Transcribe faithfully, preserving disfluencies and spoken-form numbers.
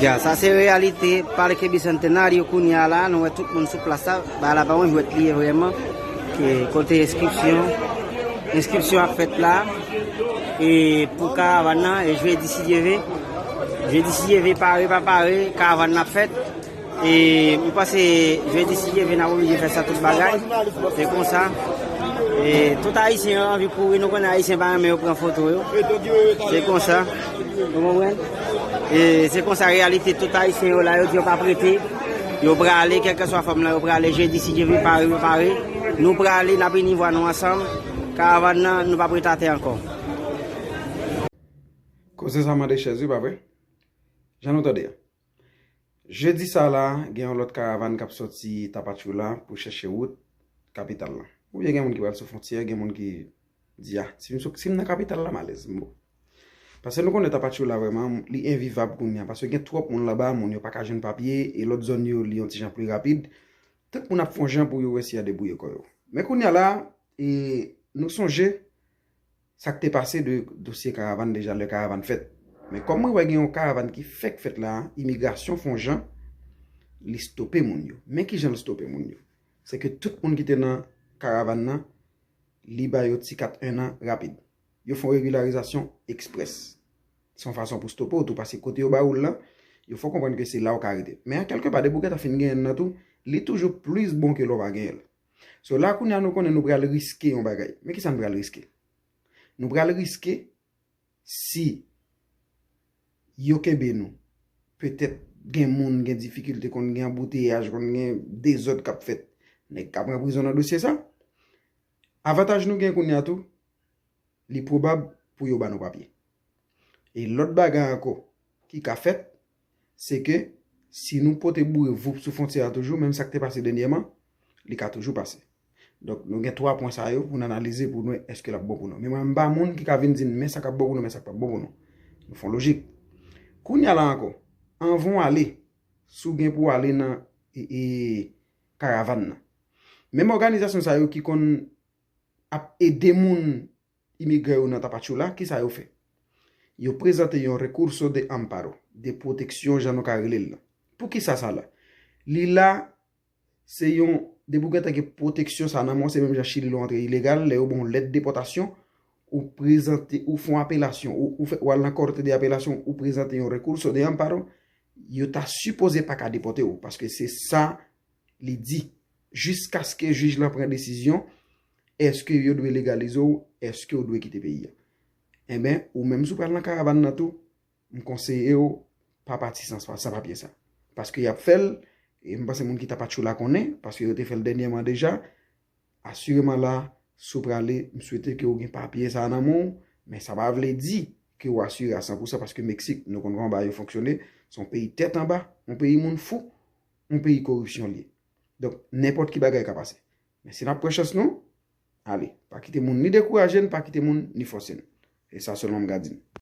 Ya, sa se reyalite Parque Bicentenario kounye a la, nou wè tout moun sou plas la, ba la pa yon jwèt li ye vrèman, ke kote enskripsyon, enskripsyon ap fèt la, e pou karavan nan, e jedi si Dye ve, jedi si Dye ve pare pa pare, karavan nan ap fèt, e m panse jedi si Dye ve n ap oblije fè sa tout bagay, se konsa, e tout ayisyen yo anvi kouri, nou konnen ayisyen pa renmen yo pran foto yo, se konsa. Ou konprann? E se konsa reyalite tout ayisyen yo la, yo di yo p ap rete. Yo prale, kèlkeswa fòm lan, yo prale jedi, si Dye vle, pare, yo pare. Nou prale, n ap ini vwa nou ansanm. Karavan nan, nou p ap rete atè ankò. Koze sa mande chèz, wi, pa vre? Jan nou tande a. Jedi sa la, gen yon lòt karavan k ap sòti Tapachula pou chèche wout kapital la. Oubyen gen moun ki pral sou fwontyè, gen moun ki di, a, si m sou, si m nan kapital la, m alèz, m bon. Paske nou konnen Tapachula vrèman, li envivab kounye a, paske gen twòp moun laba, moun yo pa ka jwenn papye, e lòt zòn yo, li yon ti jan pli rapid. Tout moun ap fè yon jan pou yo resi a debouye kò yo. Men kounye a la, e nou sonje, sa k te pase de dosye karavan deja lè karavan fèt. Men kòm mwen wè gen yon karavan ki fèk fèt la, imigrasyon fè yon jan, li stope moun yo. Men ki jan l stope moun yo? Se ke tout moun ki te nan karavan nan, li ba yo ti kat en an rapid. Yo fè yon regilarizasyon eksprès. Se yon fason pou stope w tou, paske kote yo ba ou l lan, yo fè w konprann ke se la w ka rete. Men a kèlke pa, depi w gentan fin genyen l nan tou, li toujou plis bon ke lè w pa genyen l. So la kounye a nou konnen nou pral riske yon bagay. Men kisa n pral riske? Nou pral riske si yo kenbe nou. Petèt gen moun gen difikilte, konn gen anbouteyaj, konn gen dezòd k ap fèt. Nèg ka pran prizon nan dosye sa. Avantaj nou gen kounye a tou, li pwobab pou yo ba nou papye. E lòt bagay ankò ki ka fèt, se ke si nou pote boure voup sou fwontyè a toujou, menm sa k te pase dènyèman, li ka toujou pase. Donk, nou gen twa pwen sa yo pou n analize pou n wè èske l ap bon pou nou. Men mwen, m pa moun ki ka vin di n men sa k ap bon pou nou, men sa k p ap bon pou nou. Nou fè yon lojik. Kounye a la ankò, anvan w ale, si w gen pou w ale nan e, e, karavan nan. Menm òganizasyon sa yo ki konn ap ede moun imigre yo nan Tapachula, kisa yo fè? Yo prezante yon recurso de amparo, de pwoteksyon, jan nou ka rele l lan. Pou kisa sa la? Li la, se yon, depi w gentan gen pwoteksyon sa nan men w, se menm jan Chili lè w antre ilegal, lè yo ba w lèt depòtasyon, ou prezante, ou fè yon apelasyon, ou, ou fè, ou al nan Corte de Apelación, ou prezante yon recurso de amparo, yo ta sipoze pa ka depòte w, paske se sa li di, jiskaske jij lan pran desizyon, èske yo dwe legalize w, èske w dwe kite peyi a. Enben, ou menm si w pral nan karavan nan tou, m konseye w pa pati san, san papye sa. Paske y ap fè l, e m panse moun ki Tapachula konnen, paske yo te fè l dènyèman deja, asireman la, si w prale, m swete ke w gen papye sa nan men w, men sa pa vle di ke w asire a san pou san, paske Meksik, nou konn kòman bagay yo fonksyone, se yon peyi tèt anba, yon peyi moun fou, yon peyi koripsyon l ye. Donk, nenpòt ki bagay ka pase. Men si n ap pran chans nou, ale, pa kite moun ni dekouraje n, pa kite moun ni fòse n. E sa sèlman m ka di n.